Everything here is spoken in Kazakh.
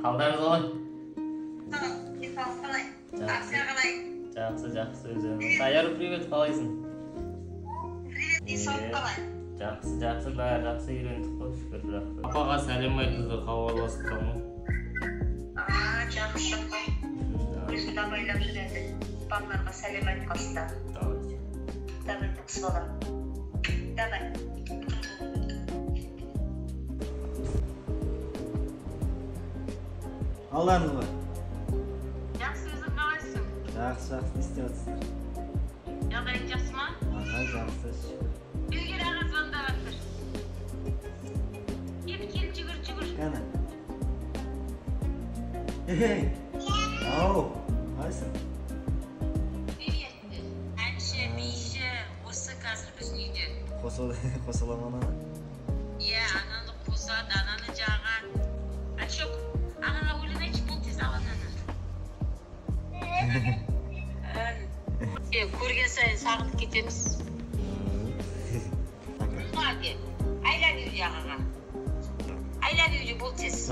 Қалдарыңыз қалай? Денсаулық қалай? Ақша қалай? Жақсы, жақсы өздеріңіз. Саяру, привет, қалайсың? Привет, денсаулық қалай? Жақсы, жақсы, бәрі жақсы, үйрендік қой, шүкір, жақсы. Апаға сәлем айтыңыздар, хабарласып тұрмын. Жақсы. Өзін абайлап жүреді. Балаларға сәлем айтқансыздар. Давайте. Давай, жақсы балам. Давай. Алдарыңыз ғой. Жақсы, өзің қалайсың? Жақсы, жақсы, не істеп жатсыздар? Жағдайың жақсы ма? Аха, жақсы, шүкір. Бергел аға звондап жатыр. Кел, кел, жүгір, жүгір. Кәні. Ей, ау, қалайсың? Привет. Әнші, биші, осы қазір біздің үйде. Қосыла ма ананы? Иә, ананы қосады, ананы жағады. Ачок, ағаға өлең айтшы, бол тез ал ананы. Көрген сайын сағынып кетеміз. I love you ағаға. I love you бол тез.